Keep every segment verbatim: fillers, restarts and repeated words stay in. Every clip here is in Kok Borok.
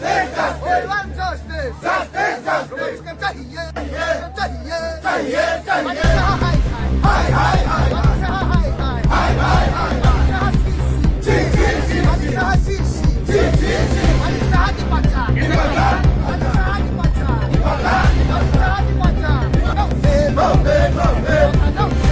We want justice. Justice, justice. हमें चाहिए, चाहिए, चाहिए। चाहिए, चाहिए। अमित शाह हाय, हाय। हाय, हाय, हाय। अमित शाह हाय, हाय। हाय, हाय, हाय। अमित शाह सी सी। सी सी, सी सी। अमित शाह सी सी। सी सी, सी सी। अमित शाह की पहचान। की पहचान। अमित शाह की पहचान। की पहचान। अमित शाह की पहचान। No, no, no, no। No, no, no, no।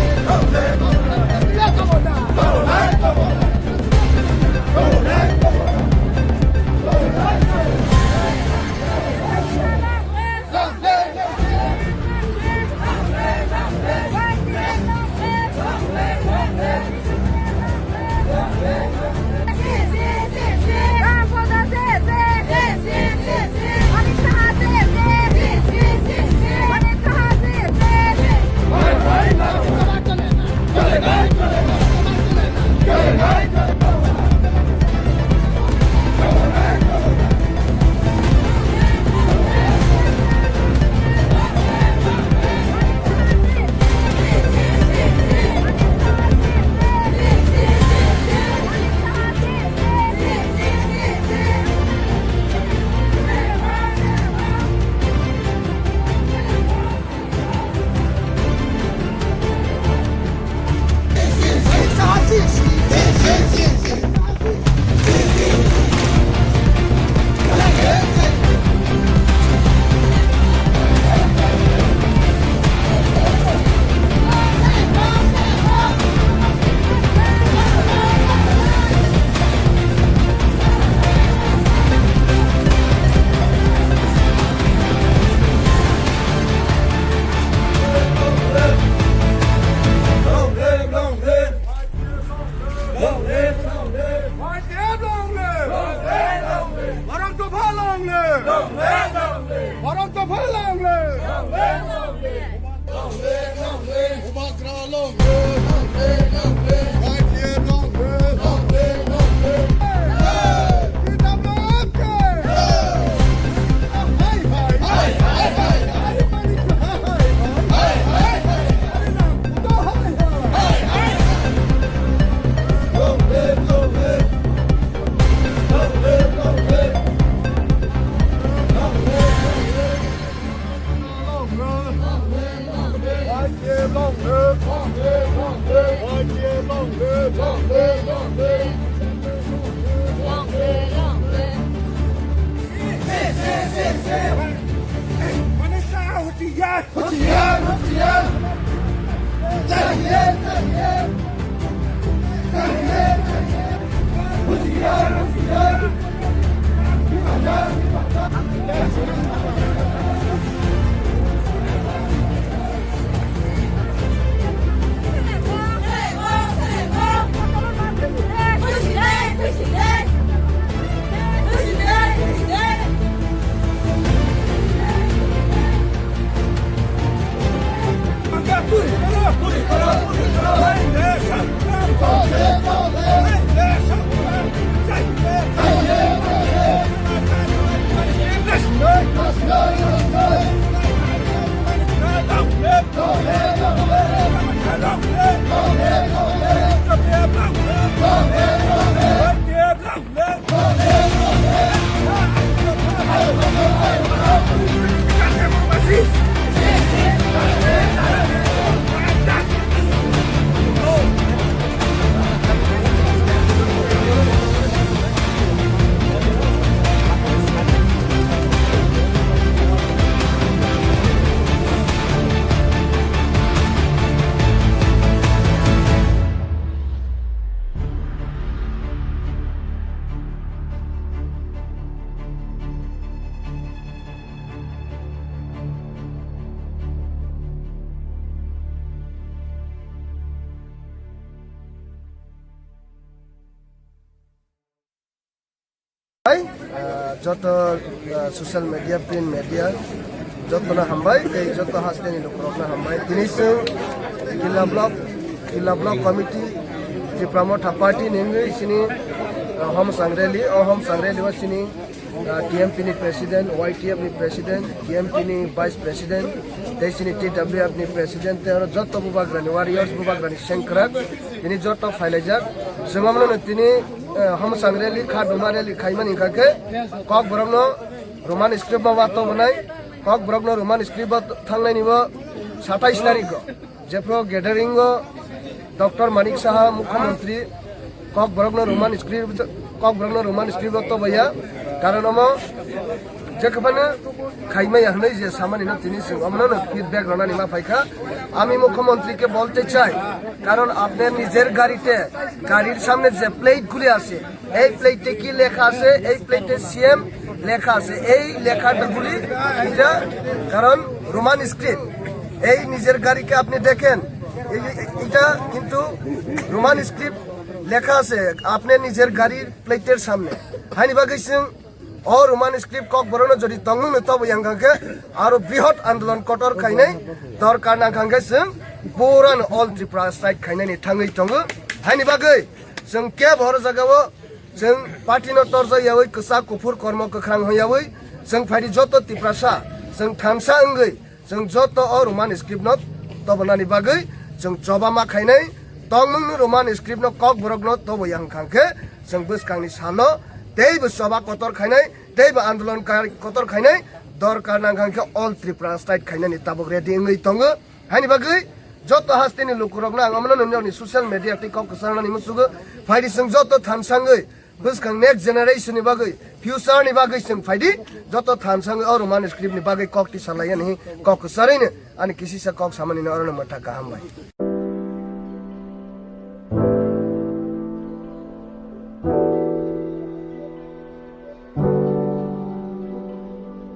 Long live, long live. Long live, long live. Y T F long live. Long live, long live. Baron Topha long live. Long live, long live. Baron Topha long live. Long live, long live. Long live, long live. Bubagra long live. Long live, long live. Y T F long live. Long live, long live. Hey! T W F ke! Hey! Hai, hai, hai, hai, hai, hai. Hai, ah, joto, ah, social media, print media, jotono hambai, tei joto hasteni lukurokno hambai. Tini chwng Killa Block, Killa Block Committee, Tipra Motha Party ni wngwi chini, ah, Homsang Rally, o Homsang Rally o chini, ah, T M P ni President, Y T F ni President, T M P ni Vice President, tei chini T W F ni President, tei oro joto bubagrani, Warriors bubagrani sengkrak, tini joto phailaijak. Chwng omono tini Eh, Hamsang rally, Kha Duma rally khaimani hwnkha khe Kokborokno Roman script o watobonai, Kokborokno Roman script o thangnaini bo satais tarikh o jephru gathering o Doctor Manik Saha Mukhyamantri Kokborokno Roman script, Kokborokno Roman script o tobaya, karon omo jephano khaimaya hwnwi je samani no tini chwng omono no feedback ronani ma phaikha. আমি মুখ্যমন্ত্রীকে বলতে চাই, কারণ আপনার নিজের গাড়িতে, গাড়ির সামনে যে প্লেটগুলি আছে, এই প্লেটে কি লেখা আছে? এই প্লেটে সিএম লেখা আছে। এই লেখাগুলি এটা কারণ রোমান স্ক্রিপ্ট। এই নিজের গাড়িকে আপনি দেখেন, এই, এটা কিন্তু রোমান স্ক্রিপ্ট লেখা আছে আপনার নিজের গাড়ির প্লেটের সামনে। Haini bagwi chwng o Roman script Kokborokno jodi tongmungno tobwi ang kha khe aro brihot andolon kotor khainai dorkar nang kha khe chwng purano all Tripura strike khainani thangwi tongo. Haini bagwi chwng kebo oro jagao chwng party no torjak yawi kwchak kuphur kormo kwkhrang hwn yawi chwng phaidi joto Tiprasa chwng thansa wngwi chwng joto o Roman script no tobonani bagwi chwng choba ma khainai. Tongmungni Roman script no Kokborokno tobwi ang kha khe chwng bwskangni salo teibo choba kotor khainai, teibo andolon ka-, kotor khainai, dorkar nang kha khe all Tripura strike khainani tabuk ready wngwi tongo. Haini bagwi joto hasteni lukurokno ang omono nini social media tei kok kwcharnani musugo phaidi chwng joto thansangwi bwskang next generation ni bagwi, future ni bagwi chwng phaidi joto thansangwi o Roman script ni bagwi kok tisa laiyani kok kwcharwino ani kisisa kok samani no orono mwthak kaham bai.